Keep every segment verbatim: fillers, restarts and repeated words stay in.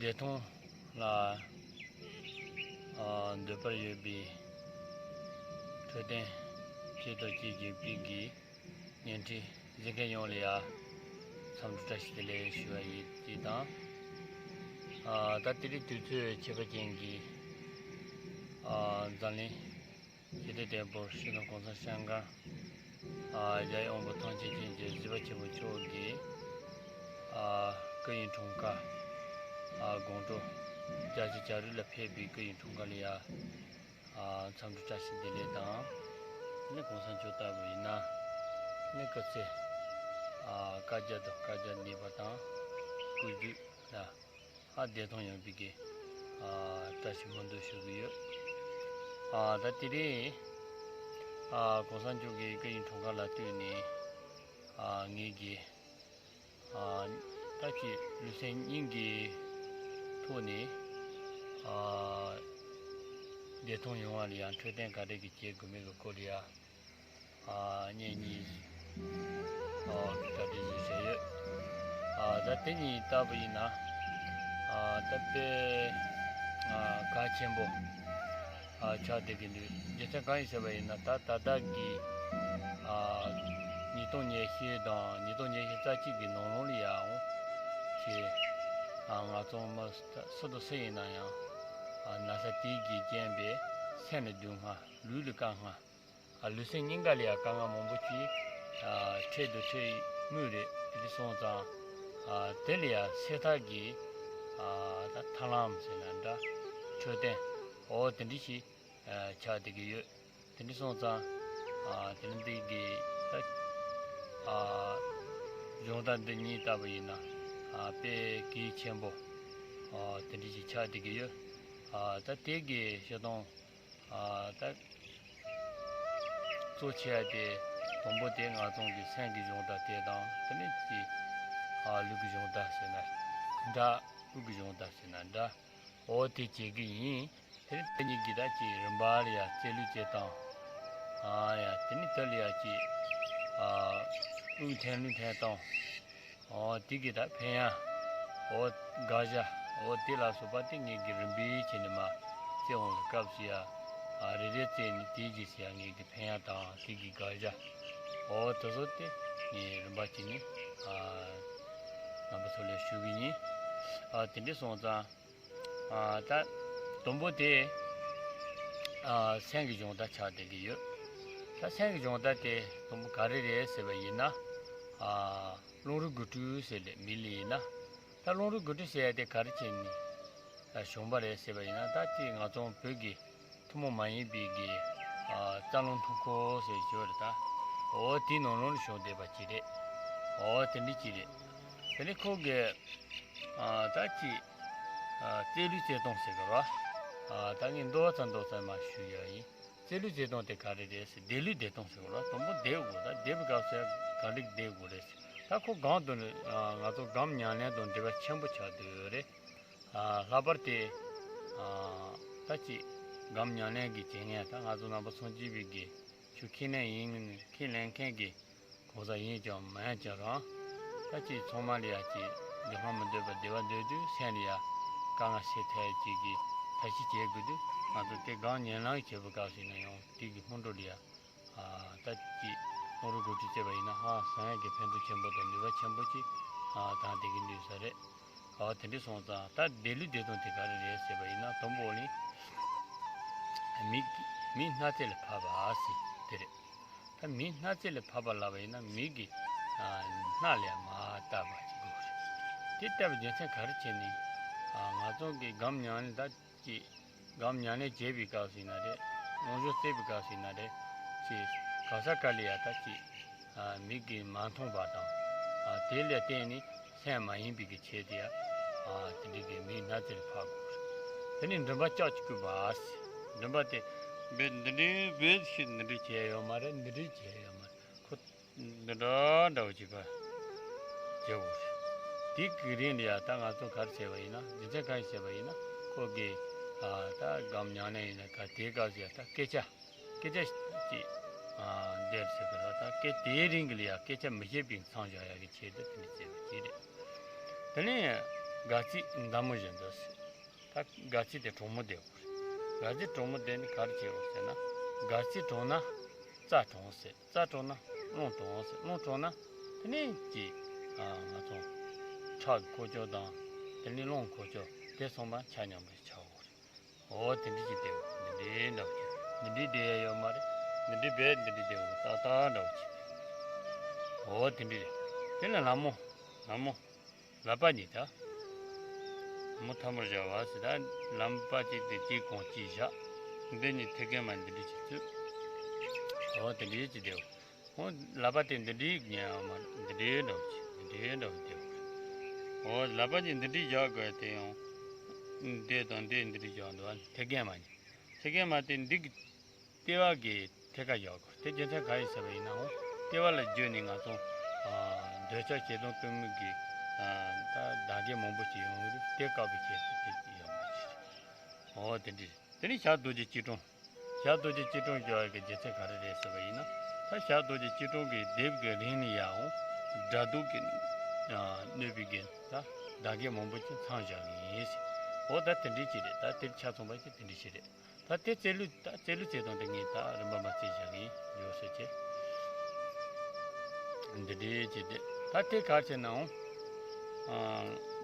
བདེ་ཐང་ལ་ཨ་འདོད་པར་ཡོད་པའི་འཕྲོད་བསྟེན་ཆེད་དུ་བཅོས་བསྒྱུར་པའི་གི་བརྙན་འཕྲིན་གཟིགས་མཁན་ཡོངས་ལ་ཡ་འཚམས་འདྲི་བཀྲ་ཤིས་བདེ་ལེགས་ཞུ་བ་ཡིན། ཅེས་དང་། ཨ་ད་དེ་རིང་དུས་ཚོད་ཁྱད་པར་ཅན་གྱི་ཨ་འཛམ་གླིང་ཞི་བདེ་ལྡན་པོར་སྤྱི་ནོར་༸གོང་ས་༸སྐྱབས་མགོན་ཨ་རྒྱལ་བའི་དབང་པོ་ཐམས་ཅད་མཁྱེན་ཅིང་གཟིགས་པ་ཆེན་པོ་མཆོག་གིས་ཨ་སྐུ་ཡི་འཁྲུངས་སྐར་ཨ་དགོང་དྲོ་རྒྱལ་སྤྱིའི་བྱ་རིགས་ལ་ཕེབས་པའི་སྐུ་ཡི་འཁྲུངས་སྐར་ལ་ཡ་ཨ་འཚམས་འདྲི་བཀྲ་ཤིས་བདེ་ལེགས་དང་། ནི་༸གོང་ས་མཆོག་ལྟ་བུ་ཡིན་ན་ནི་སྐུ་ཚེ་ཨ་བསྐལ་བརྒྱ་དང་བསྐལ་བརྒྱར་གནས་པ་དང་། སྐུ་རྒྱུད་ལ་ཨ་བདེ་ཐང་ཡོང་བའི་གི་ཨ་བཀྲ་ཤིས་སྨོན་འདུན་ཞུ་གི་ཡོད། ཨ་ད་དེ་རིང་ཨ་༸གོང་ས་མཆོག་གི་སྐུ་ཡི་འཁྲུངས་སྐར་ལ་བསྟུན་ནས་ཨ་ངེད་ཀྱིས་ཨ་ད་ཅིག་ལུས་སེམས་གཉིས་ཀྱི་ཐོག་ནས་ཨ་བདེ་ཐང་ཡོང་བ་ལ་ཡང་འཕྲོད་བསྟེན་ག་འདྲ་གི་བྱེད་དགོས་མིན་གྱི་སྐོར་ལ་ཡ་ཨ་གཉེན་ཉེ་ཨ་གྲ་སྒྲིག་བཟོས་བྱས་ཡོད། ཨ་ད་དེ་གཉིས་ལྟ་བུ་ཡིན་ན་ཨ་ད་དཔེ་ཨ་གལ་ཆེན་པོ་ཨ་ཆགས་བསྡད་ཀྱི་འདུག་རྒྱུ་མཚན་གང་ཡིན་ཟེར་བ་ཡིན་ན། ད་ད་ལྟ་གི་ཨ་ཉིས་སྟོང་ཉི་ཤུ་དང་ཉིས་སྟོང་ཉི་ཤུ་རྩ་གཅིག་གི་ནང་ལོགས་ལ་ཡང་ཅིག་ཨ་ང་ཚོ་མི་སུ་དང་སུ་ཡིན་ན་ཡང་ཨ་ན་ཚ་དེ་གིས་རྐྱེན་པས་སེམས་ལ་སྡུག་བསྔལ། ལུས་ལ་དཀའ་ངལ། ཨ་ལུས་སེམས་གཉིས་ཀ་ལ་ཡང་དཀའ་ངལ་མང་པོ་ཅིག་ཨ་འཕྲད་དུ་འཕྲད་མུས་རེད། དེ་འདྲ་སོང་ཙང་ཨ་དེ་ལ་ཡང་སེལ་ཐབས་ཀྱི་ཨ་ད་ཐབས་ལམ་ཟེར་ན་འདྲ། འཕྲོད་བསྟེན་འོ་དེ་འདྲ་ཞིག་ཨ་ཆགས་བསྡད་ཀྱི་ཡོད། དེ་འདྲ་སོང་ཙང་ཨ་དེ་རིང་འདི་གི་ད་ཨ་སྦྱོང་བརྡར་འདི་གཉིས་ལྟ་བུ་ཡིན་ན་ཨ་དཔེ་གལ་ཆེན་པོ་ཨ་དེ་འདྲ་ཞིག་ཆགས་བསྡད་ཀྱི་ཡོད། ཨ་ད་དེ་གི་སྤྱིར་བཏང་ཨ་ད་གཙོ་ཆེ་བ་དེ་དང་པོ་དེ་ང་ཚོ་གི་སེམས་ཀྱི་སྦྱོང་བརྡར་དེ་དང་། དེ་ནས་ཅིག་ཨ་ལུས་ཀྱི་སྦྱོང་བརྡར་ཟེར་ན་འདྲ། དབུགས་ཀྱི་སྦྱོང་བརྡར་ཟེར་ན་འདྲ། འོ་དེ་བྱེད་ཀྱི་ཡིན། དེ་རིང་དེ་གཉིས་ཀྱི་ད་ཅིག་རིམ་པ་ལ་ཡ་རྩེ་ལུས་རྩེ་སྟངས། ཨ་ཡ་དེ་ནས་དེ་ལ་ཡ་ཅིག་ཨ་དབུགས་འཐེན་ལུས་འཐེན་སྟངས། འོ་དེ་གི་ད་ཕན་ཡ། འོ་དགག་བྱ། འོ་དེ་ལ་སོགས་པ་དེ་ངེད་ཀྱི་རིམ་པས་བྱས་ནས་མར་རྩེ་འོང་བའི་སྐབས་སུ་ཡ། ཨ་རེ་རེ་རྩེ་ནས་དེའི་རྗེས་སུ་ཡ་ངེད་ཀྱི་ཕན་ཡ་དང་དེ་གི་དགག་བྱ། འོ་དེ་ཚོ་དེ་ངས་རིམ་པ་བྱས་ནས་ཨ་རྣམ་པ་ཚོ་ལ་ཞུ་གི་ཡིན། ཨ་དེ་འདྲ་སོང་ཙང་ཨ་ད་དང་པོ་དེ་ཨ་སེམས་ཀྱི་སྦྱོང་བརྡར་ཆགས་བསྡད་ཀྱི་ཡོད། ད་སེམས་ཀྱི་སྦྱོང་བརྡར་དེ་དང་པོ་ག་རེ་རེད་ཟེར་བ་ཡིན་ན། ཨ་རླུང་རོ་དགུ་སྤྲུལ་ཟེར་ལེ་མི་ལ་ཡིན་ན། ད་རླུང་རོ་དགུ་སྤྲུལ་ཟེར་ཡ་དེ་ག་རེ་བྱས་ནས་ཨ་བྱུང་བ་རེད་ཟེར་བ་ཡིན་ན། ད་ཅིག་ང་ཚོ་བོད་ཀྱི་ཐུན་མོང་མ་ཡིན་པའི་གི་ཨ་རྩ་རླུང་འཁྲུལ་འཁོར་ཟེར་ཞོར་རེད། ད་འོ་དེའི་ནང་ལོགས་ལ་བྱུང་བསྡད་པ་ཅིག་རེད། འོ་དེ་འདྲ་ཅིག་རེད། དེ་ནས་ཁོ་གི་ཨ་ད་ཅིག་ཨ་རྩེ་ལུས་རྩེ་སྟངས་ཟེར་གི་རེད་བ། ཨ་ད་ངས་མདོར་ཙམ་མདོར་ཙམ་མར་ཞུ་ཡ་ཡིན། རྩེ་ལུས་རྩེ་སྟངས་དེ་ག་རེ་རེད་ཟེར། བསྡད་ལུས་བསྡད་སྟངས་ཟེར་གི་རེད་བ། དང་པོ་བསྡད་དགོས། ད་བསྡད་པའི་སྐབས་སུ་ག་འདྲ་བསྡད་དགོས་རེད་ཟེར། ད་ཁོ་སྒང་དུ་ནི་ཨ་ང་ཚོ་སྒོམ་ཉམས་ལེན་དང་འབྲེལ་བ་ཆེན་པོ་ཆགས་བསྡད་ཡོད་རེད། ཨ་ལྷག་པར་དེ་ཨ་ད་ཅིག་སྒོམ་ཉམས་ལེན་གྱི་བྱེད་མཁན། ད་ང་ཚོ་རྣམ་པ་སངས་རྒྱས་པའི་གི་ཆོས་ཁས་ལེན་ཡིན་ཁས་ལེན་མཁན་གྱི་གང་ཟག་ཡིན་ཀྱང་མིན་ཀྱང་རང་། ད་ཅིག་ཚང་མ་ལ་ཡ་ཅིག་འདོད་ཁམས་མི་འདོད་པ་བདེ་བ་འདོད་དུས་སེམས་ལ་ཡ་དཀའ་ངལ་སེལ་ཐབས་ཅིག་གི་ཐབས་ཤེས་བྱེད་དགོས་དུས། ང་ཚོ་དེ་སྒོམ་ཉམས་ལེན་བྱེད་པའི་སྐབས་སུ་ཡིན་ན་ཡང་དེ་གི་སྔོན་འགྲོ་ལ་ཡ། ཨ་ད་ཅིག་རླུང་རོ་དགུ་སྤྲུལ་རྩེ་བ་ཡིན་ན་ཧང་སང་ཡ་གི་ཕན་ཐོགས་ཆེན་པོ་དང་ནུས་པ་ཆེན་པོ་ཅིག་ཨ་དང་དེ་གི་ནུས་ས་རེད། ཨ་དེ་འདྲ་སོང་ཙང་ད་བསྡད་ལུས་བསྡད་སྟངས་དེ་ག་རེ་རེད་ཟེར་བ་ཡིན་ན། དང་པོ་ནི་མིག་མིག་སྣ་རྩེ་ལ་ཕབ་པ་ཟེར་དེ་རེད། ད་མིག་སྣ་རྩེ་ལ་ཕབ་པ་ལབ་པ་ཡིན་ན་མིག་གི་ཨ་སྣ་ལ་མར་བལྟ་བ་ཅིག་དགོས་རེད། དེ་བལྟ་བའི་རྒྱུ་མཚན་ག་རེ་བྱས་ནས་ཨ་ང་ཚོ་གི་སྒོམ་ཉམས་ལེན་ད་ཅིག་སྒོམ་ཉམས་ལེན་བྱེད་པའི་སྐབས་སུ་ཡིན་ན་རེད། རླུང་ཞུགས་རྩེ་བའི་སྐབས་སུ་ཡིན་ན་རེད། ཅིག་ག་ས་ག་ལ་ཡ་ད་ཅིག་ཨ་མིག་གིས་མ་མཐོང་བ་དང་། ཨ་དེ་ལ་བརྟེན་ནས་སེམས་མ་ཡེངས་པའི་གི་ཆེད་དུ་ཡ་ཨ་དེ་འདྲའི་གི་མིག་སྣ་རྩེར་ཕབ་དགོས། དེ་ནས་མགྲིན་པ་ལྕགས་ཀྱིས་བསྐུལ་བ་ཟེར། མགྲིན་པ་དེ་འབད་འདི་འདྲའི་འབད་ཞིག་འདི་འདྲའི་བྱས་ཡོད་མ་རེད། འདི་འདྲའི་བྱས་ཡོད་མ་རེད། ཁོ་འདི་འདྲ་འདྲ་བོ་ཅིག་ག་བྱེད་དགོས་རེད། དེ་གི་རིང་ལ་ཡ་ད་ང་ཚོ་ག་རེ་བྱས་པ་ཡིན་ན། རྒྱུ་མཚན་ག་རེ་བྱས་པ་ཡིན་ན། ཁོ་གི་ཨ་ད་སྒོམ་ཉམས་ལེན་ཡིན་ན་ག་དེའི་སྐབས་སུ་ཡ་ད་སྐད་ཆ་སྐད་ཆ་ཅིག་ཨ་འདིར་ཟེར་གི་རེད། ད་སྐད་དེའི་རིང་གི་ལ་ཡ་སྐད་ཆ་མི་བཤད་པའི་མཚམས་བཞག་ཡ་གི་ཆེད་དུ་དེ་འདྲ་བྱས་པ་ཅིག་རེད། དེ་ནས་ དགའ་ཚིགས་མདའ་མོ་བཞིན་དུ་ཟེར། ད་དགའ་ཚིགས་དེ་གྲོག་མོ་བསྡད་དགོས་རེད། དགའ་ཚིགས་གྲོག་མོ་བསྡད་ནས་ག་རེ་བྱེད་དགོས་ཟེར་ན། དགའ་ཚིགས་གྲོག་ན་རྩྭ་གྲོང་ཟེར། རྩྭ་གྲོག་ན་རླུང་གྲོག་ཟེར། རླུང་གྲོག་ན་དེ་ནས་ཀྱི་ང་ཚོ་ཁྲག་གི་འཁོར་ཕྱོགས་དང་དེ་ནས་རླུང་འཁོར་ཕྱོགས་དེ་ཚང་མ་ཆ་མཉམ་པ་ཆགས་དགོས་རེད། འོ་དེ་འདྲ་ཞིག་བསྡད་དགོས། འདི་འདྲའི་འདྲ་བོ་ཅིག་འདི་འདྲའི་བསྡད་ཡ་ཡོད་མ་རེད། འདི་འདྲའི་བས་འདི་འདྲའི་བསྡད་དགོས། ཏག་ཏག་འདྲ་བོ་ཅིག་འོ་དེ་འདྲ་རེད། དེ་ལ་ལྷ་མོ། ལྷ་མོ། ལག་པ་གཉིས་ད། མོ་ཐལ་མོ་སྦྱར་བ་ཟེར། ད་ལག་པ་གཅིག་དེ་གཅིག་གོང་གཅིག་བཞག་འདི་གཉིས་ཐེ་གེ་མ་འདི་འདྲ་ཅིག་བཙུགས། འོ་དེ་འདྲ་ཅིག་བསྡད་དགོས། འོ་ལག་པ་དེ་འདི་འདྲའི་ཉལ་བ་མ་འདི་འདྲའི་འདྲ་བོ་ཅིག་འདི་འདྲའི་འདྲ་བོ་བསྡད་དགོས། འོ་ལག་པ་གཉིས་འདི་འདྲའི་བཞག་དགོས། དེ་ཡང་འདི་དང་འདི་འདི་འདྲའི་བཞག་འདུག་ཐེ་གེ་མ་གཉིས། ཐེ་གེ་མ་དེ་འདི་གི་ལྟེ་བ་གི་ཐད་ཀར་བཞག་དགོས། དེ་རྒྱུ་མཚན་ག་རེ་ཟེར་བ་ཡིན་ནའང་ལྟེ་བ་ལ་བརྒྱུད་ནས་ང་ཚོ་འདོད་ཆགས་ཞེ་སྡང་གཏི་མུག་གི་ད་བདག་རྐྱེན་མང་པོ་ཅིག་ཡོང་གི་རེད། དེ་བཀག་པའི་ཆེད་དུ་དེ་ཡོད་པ་ཞིག་འོ་དེ་འདྲ། དེ་ནས་ཞབས་རྡོ་རྗེ་སྐྱིལ་ཀྲུང་། ཞབས་རྡོ་རྗེ་སྐྱིལ་ཀྲུང་སྦྱར་བའི་རྒྱུ་མཚན་ག་རེ་རེད་ཟེར་བ་ཡིན་ན། ད་ཞབས་རྡོ་རྗེ་སྐྱིལ་ཀྲུང་གི་ལྡེབས་ཀྱི་རིང་ནས་ཡང་དགྲ་བདུད་ཀྱི་གནོད་པའི་རྒྱུ་ད་བདག་རྐྱེན་མང་པོ་ཅིག་ཚང་བཞག་གི་ཡིན་ཟེར། འོ་ད་དེ་འདྲའི་ཅིག་རེད། ད་དེར་ཆ་མཚུངས་པ་ཅིག་དེ་འདྲའི་ཅིག་རེད། ད་དེ་རྩེ་ལུས་ད་རྩེ་ལུས་རྩེ་སྟངས་དེ་ངས་ད་རིམ་པ་མ་རྩེ་བཞག་གི་ཡིན། ཡོད་ཟེར་ཅེ། འདི་འདྲའི་ཅིག་དེ་ད་དེ་ག་རེ་ཟེར་ནའང་།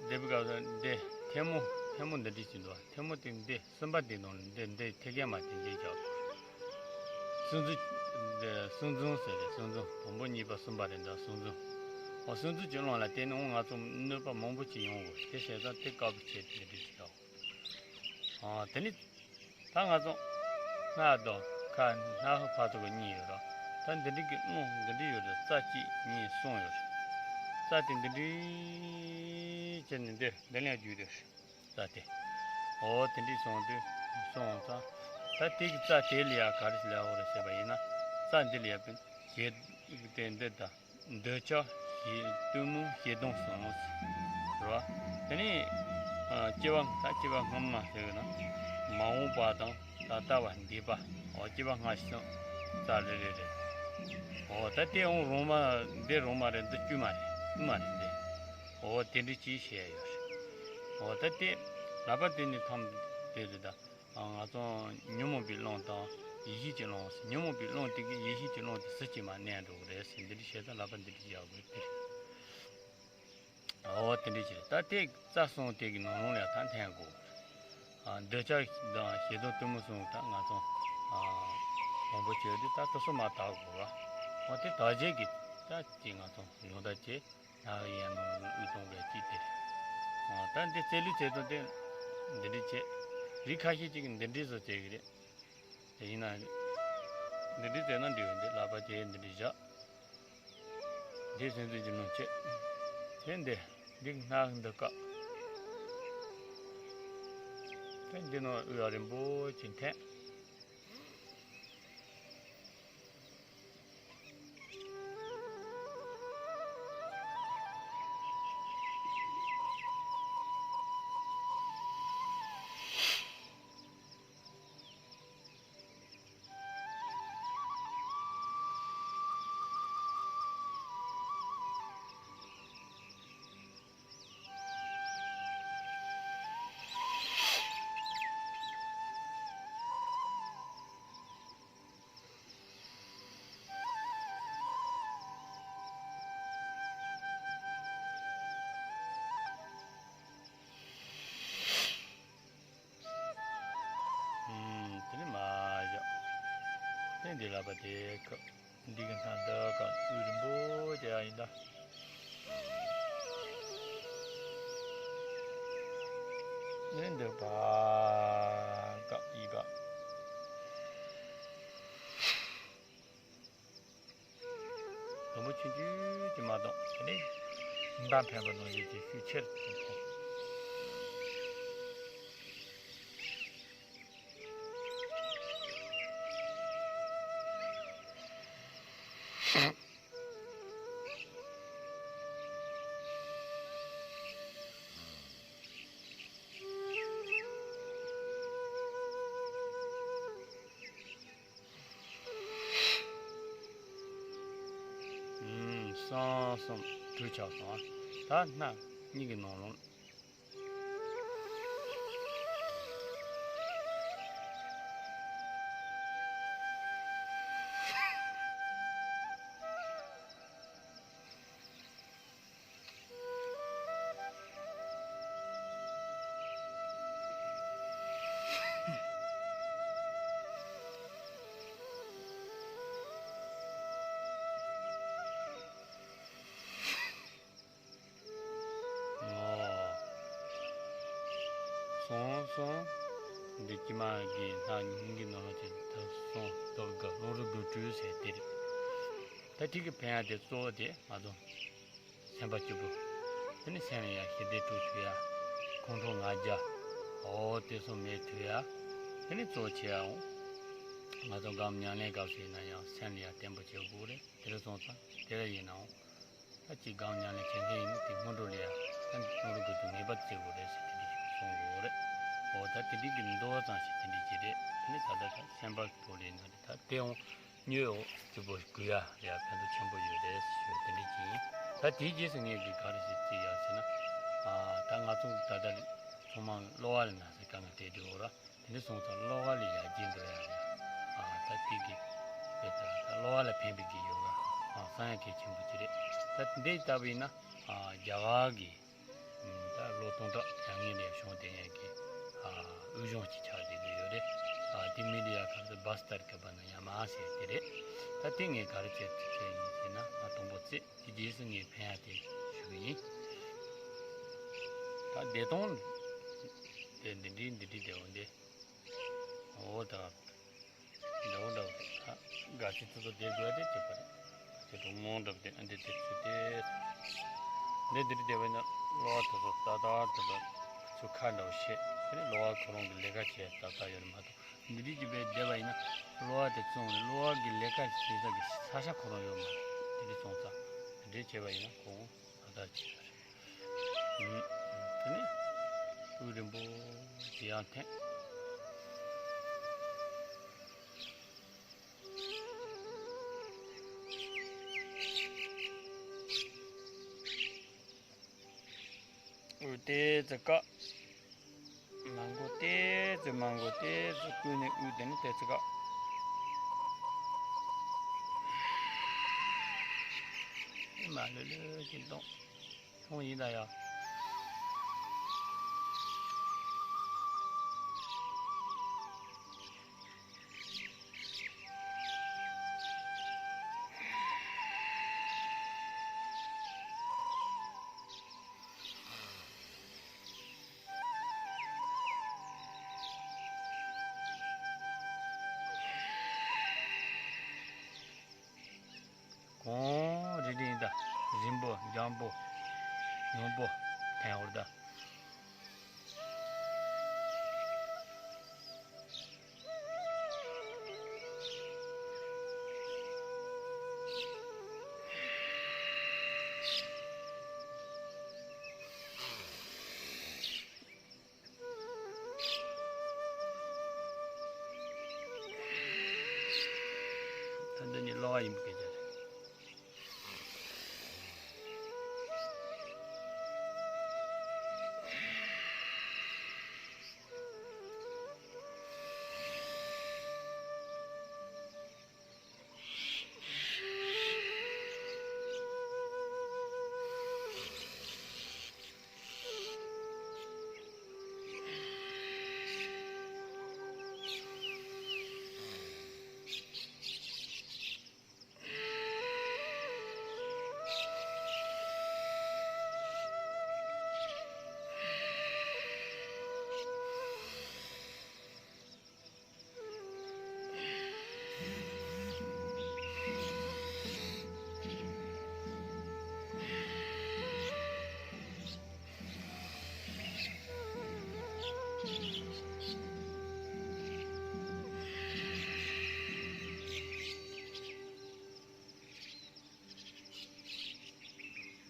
ལྡེབས་ཀྱི་འདི་ཐལ་མོ་ཐལ་མོ་འདི་འདྲའི་ཅིག་འདུག་ཐལ་མོ་དེ་འདི། གསུམ་པ་དེ་དང་འདི་འདི་ཐེ་གེ་མ་དེ་འདི་རྒྱག་སུན་འཛིན། འདི་སུན་འཛིན་ཟེར་རེད། སུན་འཛིན་དང་པོ་གཉིས་པ་གསུམ་པ་རེད་འདྲ། སུན་འཛིན། འོ་སུན་འཛིན་གྱི་རླུང་ལ་བརྟེན་ནས་འོ་ང་ཚོ་གནོད་པ་མང་པོ་ཅིག་ཡོང་གི། དེ་བྱས་ཙང་དེ་བཀག་པའི་ཆེད་དུ་འདི་འདྲ་ཅིག་རྒྱག་འོ་དེ་ནི་ད་ང་ཚོ་སྣ་དང་ཁ་སྣ་ཧུ་ཕ་ཚོ་གི་གཉིས་ཡོད་ར། ད་འདི་འདྲ་གི་རླུང་འདི་འདྲ་ཡོད་རེད། རྩ་གཅིག་གཉིས་གསུམ་ཡོད་རེད། རྩ་དེ་འདི་འདྲ་བྱས་ནས་འདི་འདི་ལ་རྒྱུག་དེ་རེད། རྩ་དེ། འོ་དེ་འདྲའི་སོང་དུས་སོང་ཙང་། ད་དེ་གི་རྩ་དེ་ལ་ཡ་ག་རེ་ལབ་དགོས་རེད་ཟེར་བ་ཡིན་ན། རྩ་འདི་ལ་ཡ་བུན་ཞེ་དེ་འདི་དང་འདོད་ཆགས་ཞེ་གཏི་མུག་ཞེ་སྡང་གསུམ་རེད་བ། དེ་ནས་སྐྱེ་བ་ད་སྐྱེ་བ་སྔ་མ་ཟེར་བ་ན་མ་འོངས་པ་དང་ད་ལྟ་བ་འདས་པ། འོ་སྐྱེ་བ་སྔ་ཕྱི་གསུམ་རྩ་རེ་རེ་རེད། འོ་ད་དེ་འོང་རུང་མ་འདི་རུང་མ་རེད། འདི་དཀྱུས་མ་རེད། དཀྱུས་མ་རེད་འདི། འོ་དེ་འདྲ་ཅིག་བཤད་ཡོད་རེད། འོ་ད་དེ་ལག་པ་དེ་ནི་ཐམས་དེ་རེད་ད། ང་ཚོ་ཉོན་མོངས་པའི་རླུང་དང་ཡེ་ཤེས་ཀྱི་རླུང་ཟེར། ཉོན་མོངས་པའི་རླུང་དེ་གིས་ཡེ་ཤེས་ཀྱི་རླུང་དེ་ཟིལ་གྱིས་མ་མནན་འགྲོ་གི་རེད་ཟེར། འདི་འདྲ་བཤད་ད་ལག་པ་འདི་འདྲ་ཅིག་ཡག་དགོས་ཏེ། འོ་དེ་འདྲ་ཅིག་རེད། ད་དེ་རྩ་གསུམ་དེ་གི་ནང་ལོགས་ལ་ད་འཐེན་དགོས། འདོད་ཆགས་དང་ཞེ་སྡང་གཏི་མུག་གསུམ་ད་ང་ཚོ་མང་པོ་བྱས་དུས་ད་དེ་ཚོ་མར་དག་དགོས་པ། འོ་དེ་དག་བྱེད་ཀྱི་ད་ཅིག་ང་ཚོ་ཡོང་ད་བྱེད། ལྷ་ཡི་ཡན་ལག་དབུས་སྟོང་པའི་དཀྱིལ་དེ་རེད། ད་འདི་རྩེ་ལུས་རྩེ་སྟངས་དེ་འདི་འདྲ་བྱེད། རིགས་ཁ་ཤས་ཅིག་གིས་འདི་འདྲ་བཟོ་བྱེད་ཀྱི་རེད། དེ་ཡིན་ན་འདི་འདྲ་བྱས་ན་འགྲིག་གི་འདུག་ལག་པ་དེ་འདི་འདྲ་བཞག་འདི་སེམས་ཙམ་གྱི་ནང་བྱེད། དེ་འདི་འདི་སྣ་འདི་བཀག་དེ་འདི་ནང་དབུས་རིང་པོ་ཅིག་འཐེན། ཨུམ། དེ་ནས་མར་བཞག་དེ་འདི་ལག་པ་དེ་ཁ། འདི་གི་མཐའ་འདི་ཀ་དབུས་རིང་པོ་བྱས་ཡ་ཡིན་ད། ནས་འདི་བར་ཀ་ཡི་ག་དུམ་བུ་ཆུང་ཆུང་ཅིག་མ་གཏོགས། དེ་ནས་མདའ་འཕེན་པ་ནང་བཞིན་གྱི་ཤུགས་ཆེར་གཏོང་། ཨུམ། གསུམ་གསུམ་དྲུག་ཆགས་སོང་། ད་སྣ་གཉིས་ཀྱི་ནང་ལོགས། སོང་། འདི་ཀྱི་མ་གི་ལྷ་ཉིན་གྱི་ནང་ལ་ཅིག་ད་སོང་། དོ་ག་ལུང་རི་དགུ་སྤྲུལ་ཟེར་དེ་རེད། ད་དེ་གི་ཕན་ཡ་དེ་གཙོ་བོ་དེ་ང་ཚོ་སེམས་པ་སྐྱིད་པོ། དེ་ནི་སེམས་ཡ་ཞི་བདེ་དྲུག་ཐུབ་ཡ། ཁོང་ཁྲོ་ང་རྒྱལ། འོ་དེ་ཚོ་མེད་ཐུབ་ཡ། དེ་ནི་གཙོ་ཆེ་ཡའང་། ང་ཚོ་སྒོམ་ཉམས་ལེན་སྐབས་སུ་ཡིན་ན་ཡང་སེམས་ལ་ཡ་བརྟན་པོ་བྱེད་དགོས་རེད། དེ་རེད་སོང་ཙང་དེ་རེད་ཡིན་ནའང་། ད་ཅིག་སྒོམ་ཉམས་ལེན་བྱེད་མཁན་ཡིན་ན་དེ་སྔོན་འགྲོ་ལ་ཡ་ད་སྔོན་འགྲོ་དགོས་དུས་ངེས་པར་བྱེད་དགོས་རེད་ཟེར་དེ་འདྲ་ཞིག་གསུང་དགོས་རེད། འོ་ད་དེ་འདྲའི་གི་འདོ་བ་ཙམ་ཞིག་དེ་འདྲ་ཅིག་རེད། དེ་ནི་ད་ལྟ་ད་སེམས་པ་སྤོ་ལེ་ན་རེད། ད་དེའང་། སྨྱོ་འོ་སྐྱིད་པོ་དགོས་ཡ་ལ་ཡ་ཕན་ཐོགས་ཆེན་པོ་ཡོད་རེད་ཞུ་དེ་འདྲ་ཅིག་ཡིན། ད་དེའི་རྗེས་སུ་ངས་འདི་ག་རེ་ཞིག་བརྩི་ཡ་ཟེར་ན། ཨ་ད་ང་ཚོ་ད་ལྟ་ཚང་མ་གློ་བ་ལ་ན་ཚ་དཀའ་ངལ་འཕྲད་དུས་འོ་ར། དེ་འདྲ་སོང་ཙང་གློ་བ་ལ་ཡ་བརྒྱུད་འགྲོ་ཡ་རེད། ཨ་ད་དེ་གི་དེ་ལྟར་ད་གློ་བ་ལ་ཕན་པའི་གི་ཡོ་ག་ཨ་བསམ་ཡ་གལ་ཆེན་པོ་ཅིག་རེད། ད་འདི་ལྟ་བུ་ཡིན་ན་ཨ་རྒྱ་གར་གི་ད་ལོ་སྟོང་ཕྲག་བྱ་ངན་ལས་བྱུང་དེ་ཡན་གྱི་ཨ་དབུས་གཞུང་གཅིག་ཆགས་བསྡད་ཀྱི་ཡོད་རེད། ཨ་དེ་མི་དེ་ཡ་ག་ཚོད་བ་སི་ཏར་ཀ་པ་ན་ཡ་མ་ཟེར་དེ་རེད། ད་དེ་ངས་ག་རེ་བྱས་བྱས་ཡིན་ཟེར་ན་ང་དང་པོ་བརྩིས་དེ་རྗེས་སུ་ངས་ཕན་ཡ་དེ་ཞུ་གི་ཡིན། ད་བདེ་སྟོང་དེ་འདི་འདྲའི་འདི་འདྲའི་བདེ་བོ་འདི་འོ་ད། འདྲ་བོ་འདྲ་བོ་ད་དགའ་ཆེ་ཚོ་ཚོ་བསྡད་དགོས་དེ་བྱེད་པ་རེད། དེ་དུ་སྔོན་འགྲོ་དེ་ཨ་འདི་དེ་ཚུ་དེ། འདི་འདིར་བསྡད་པ་ཡིན་ན་གློ་བ་དེ་ཚོ་ཏག་ཏག་དེ་ཚོ་ཁ་འདྲ་བོ་བཤད་དེ་ནི་གློ་བ་ཁོ་རང་གི་ལས་ཀ་བྱས་ཏག་ཏག་ཡོད་རེད་མ་གཏོགས་འདི་འདྲའི་གྱི་བས་བསྡད་པ་ཡིན་ན་གློ་བ་དེ་བཙོང་ནས་གློ་བ་གི་ལས་ཀ་བྱེད་ས་གི་ས་ཆ་ཁོ་རང་ཡོད་མ་རེད། དེ་འདྲའི་བཙོང་ས་དེ་འདྲའི་བྱས་པ་ཡིན་ན་ཁོ་ཏག་ཏག་བྱས་པ་རེད། དེ་ནི་དབུགས་རིང་པོ་ཅིག་ཡར་འཐེན། དབུགས་ཏོག་ཙམ་བཀག་མ་འགོ་ཏོག་ཙམ་མ་འགོ་ཏོག་ཙམ་བཀུག་ནས་དབུགས་དེ་ནི་ཏོག་ཙམ་བཀག་མ་ལྷོད་ལྷོད་ཅིག་གཏོང་། ཁྱོད་ཡིན་ད་ཡ། གང་རེ་རེ་ཡིན་ད། རིང་པོ་འཇམ་པོ་ཉུང་པོ་འཐེན་འོར་ད། ད་འདི་ནི་གློ་བ་ཡིན་པ་སྐད་ཆ་རེད།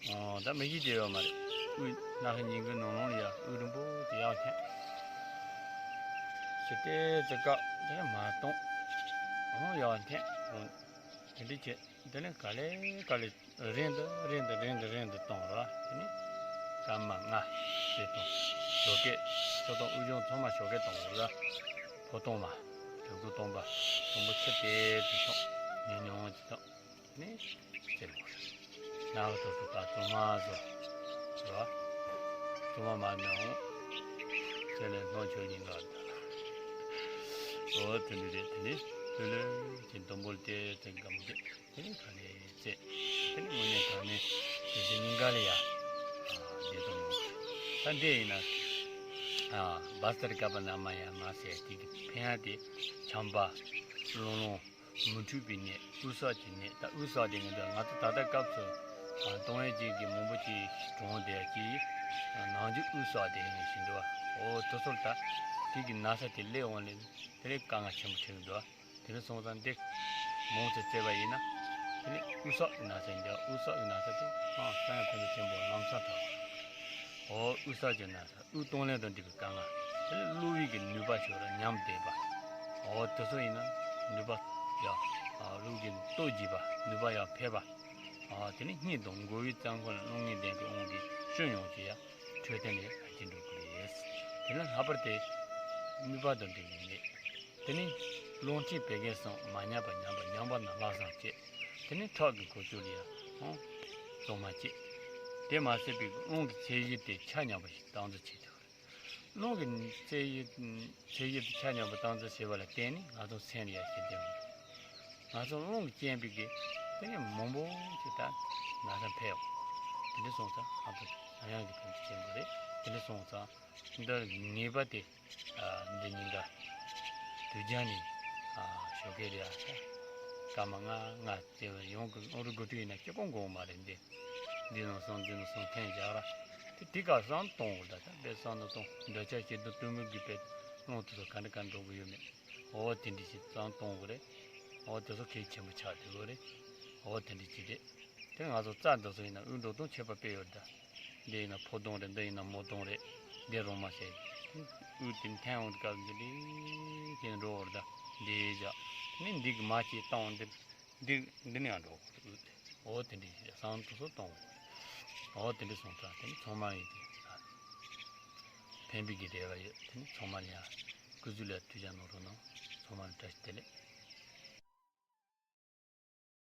ཨོ། ད་མི་གཞི་དེ་ཡོད་མ་རེད། དབུས་སྣ་ཁ་གཉིས་ཀྱི་ནང་ལོགས་ལ་ཡ་དབུགས་རིང་པོ་དེ་ཡར་འཐེན། ཞི་བདེ་ཙི་ཀ་དེ་ནས་མར་གཏོང་། ཨོ་ཡར་འཐེན། ཨོ་དེ་འདྲ་བྱས། དེ་ནས་ག་ལེ་ག་ལེ་རིང་དུ་རིང་དུ་རིང་དུ་རིང་དུ་གཏོང་ར། དེ་ནས་སྐར་མ་ལྔ་དེ་གཏོང་། ཞོགས་ཀས་ཆུ་དོང་དབུགས་སྦྱོང་ཚང་མ་ཞོགས་ཀས་གཏོང་དགོས་ར། ཕོ་སྟོང་མ། དྲུག་ཅུ་སྟོང་པ། དང་པོ་ཆུ་དེ་དུ་ཐོག་ཉུང་ཉུང་ཅིག་ཐོག་ནས་ཟེར་བ། ནག་ཐོག་ཏུ་ད་བཙོ་མ་བཟོ། ཟེར་བ། བཙོ་མ་མ་ནའང་ཚེ་ལས་སྣང་ཆོས་ཉིན་འགའ་ད། འོ་དེ་འདྲ་རེད། དེ་ནས་ལྷོད་ལྷོད་ཀྱི་དུམ་བུར་ཏོག་ཙམ་སྒོམ་དུས་དེ་ནས་ག་ནས་ཚེ། དེ་ནས་དངོས་གནས་དྲང་གནས་དེ་བཞིན་ཉིན་འགའ་ལ་ཡ། ཨ་བདེ་སྟོང་ཡོང་། ད་འདི་ཡིན་ན། ཨ་བ་སྟར་ཀ་པ་ན་མ་ཡ་མ་ཟེར་དེ་གི་ཕན་ཡ་དེ་ཆམ་པ། རླུང་རླུང་། མུ་འཁྲུགས་པའི་ནད། དབུགས་བསགས་ཀྱི་ནད། ད་དབུགས་བསགས་དེ་ངེས་འདུག་ང་ཚོ་ད་ལྟ་སྐབས་སུ་ཨ་གཏོང་བའི་རྗེས་ཀྱི་མང་པོ་ཅིག་གྲོངས་བསྡད་ཀྱི། ནང་འཇུག་དབུགས་བསགས་དེ་ངེས་བཞིན་འདུག་འོ་དེ་ཚོར་ད་དེ་གི་ན་ཚ་དེ་སླེབས་འོང་ལས་དེ་ལས་དཀའ་ངལ་ཆེན་པོ་ཆགས་ཀྱི་འདུག་དེ་ནས་སོང་ཙང་འདི་མང་ཙམ་བཙལ་བ་ཡིན་ན། དེ་ནས་དབུགས་བསགས་ཀྱི་ན་ཚ་ཡིན་ཏེ། དབུགས་བསགས་ཀྱི་ན་ཚ་དེ་ཧང་སང་ཡང་ཕན་ཐོགས་ཆེན་པོ་ལམ་སང་ཐོག་འོ་དབུགས་བསགས་ཀྱི་ན་ཚ། དབུགས་གཏོང་ལེན་དང་འབྲེལ་བའི་དཀའ་ངལ། དེ་ནས་གློ་བའི་གི་ནུས་པ་ཤོར་བ། ཉམས་བསྡད་པ། འོ་དེ་ཚོ་ཡིན་ན་ནུས་པ་ཡང་གློ་བའི་གི་སྟོབས་རྒྱས་པ། ནུས་པ་ཡང་འཕེལ་བ། འོ་དེ་ནས་སྙིང་དང་མགོ་བོའི་རྩ་འཁོར་ལ་རླུང་ངེས་ལྡན་པའི་དབང་གིས་སྐྱོན་ཡོང་རྒྱུ་ཡང་འཕྲོད་བསྟེན་ལས་ཧ་ཅིང་འགྲོ་གི་རེད། དེ་ལས་ལྷག་པར་དུ་ནུས་པ་དང་འབྲེལ་བའི་ནད། དེ་ནི་རླུང་མཁྲིས་བད་ཀན་གསུམ་མ་ཉམས་པ་ཉམས་པ། ཉམས་པ་ན་ལྷག་བསམ་བྱེད། དེ་ནི་ཁྲག་གི་འཁོར་ཚུལ་ལ་ཡང་ཧང་གཙང་མ་བྱེད། དེ་མ་ཟད་པའི་རླུང་གི་ཚད་གཞི་དེ་ཆ་མཉམ་པ་ཞིག་སྟངས་འཛིན་བྱེད་ཐུབ། རླུང་གི་ཚད་གཞི་ཚད་གཞི་དེ་ཆ་མཉམ་པ་སྟངས་འཛིན་བྱེད་པ་ལ་བརྟེན་ནས་ང་ཚོ་སེམས་ལ་ཡང་ཤེས་ལྡན་པ། ང་ཚོ་རླུང་གི་རྐྱེན་པས་ཀྱི་དེ་ནི་མང་པོ་ཞིག་ད་ན་ཚ་འཕེལ་འོང་། དེ་འདྲ་སོང་ཙང་ཧ་ཅང་ཡང་གི་ཕན་ཐོགས་ཆེན་པོ་རེད། དེ་འདྲ་སོང་ཙང་འདི་ངེས་པ་དེ། ཨ་འདི་ཉིན་ག་དུས་རྒྱང་ནས་ཨ་ཞོགས་ཀས་རེད། ཨ་ས་སྐར་མ་ལྔ་ལྔ་བརྩེགས་པ་ཡོང་གི། ཨོ་རི་དགུ་ཐུག་ཡིན་ན་སྐྱེ་ཀོང་གོང་མ་རེད། འདི་འདི་ནང་སོང་འདི་ནང་སོང་འཐེན་བཞག་ར། དེ་དེ་ག་སང་གཏོང་དགོས། ད་ད་དཔེ་སང་ནང་གཏོང་འདོད་ཆགས་སྐྱེ་འདུག་གཏི་མུག་གི་དཔེ་རླུང་དེ་ཚོ་ག་འདྲ་ག་འགྲོ་གི་ཡོད་མེད། འོ་དེ་འདྲ་ཞིག་སང་གཏོང་དགོས་རེད། འོ་དེ་ཚོ་གལ་ཆེན་པོ་ཆགས་བསྡད་ཡོད་རེད། འོ་དེ་འདྲ་ཞིག་རེད། དེ་ང་ཚོ་རྩ་འདི་ཚོ་ཡིན་ན་དབུགས་འགྲོ་སྟངས་ཁྱད་པར་དཔེ་ཡོད་ད། འདི་ཡིན་ན་ཕོ་སྟོང་རེད། འདི་ཡིན་ན་མོ་སྟོང་རེད། འདི་རོང་མ་བྱས། དབུགས་དེ་འཐེན་འོང་སྐབས་འདི་འདྲ་དེ་འགྲོ་བར་ད་འདི་བཞག་ནི་འདི་གི་མ་ཅིག་བཏང་འདི་འདི་འདི་ནས་ཡང་འགྲོ་དབུགས་དེ། འོ་དེ་འདྲ་ཞིག་སང་དུ་སོ་གཏོང་། འོ་དེ་འདྲ་སོང་ཙང་དེ་ནི་ཚང་མ་ཡིན་ཏེ། ཕན་པའི་གི་རེ་བ་ཡོད། དེ་ནི་ཚང་མ་ལ་ཡང་སྐུ་གཟུགས་ལ་དུས་ཀྱང་ནོར་རོགས་གནང་། ཚང་མ་ལ་བཀྲ་ཤིས་བདེ་ལེགས།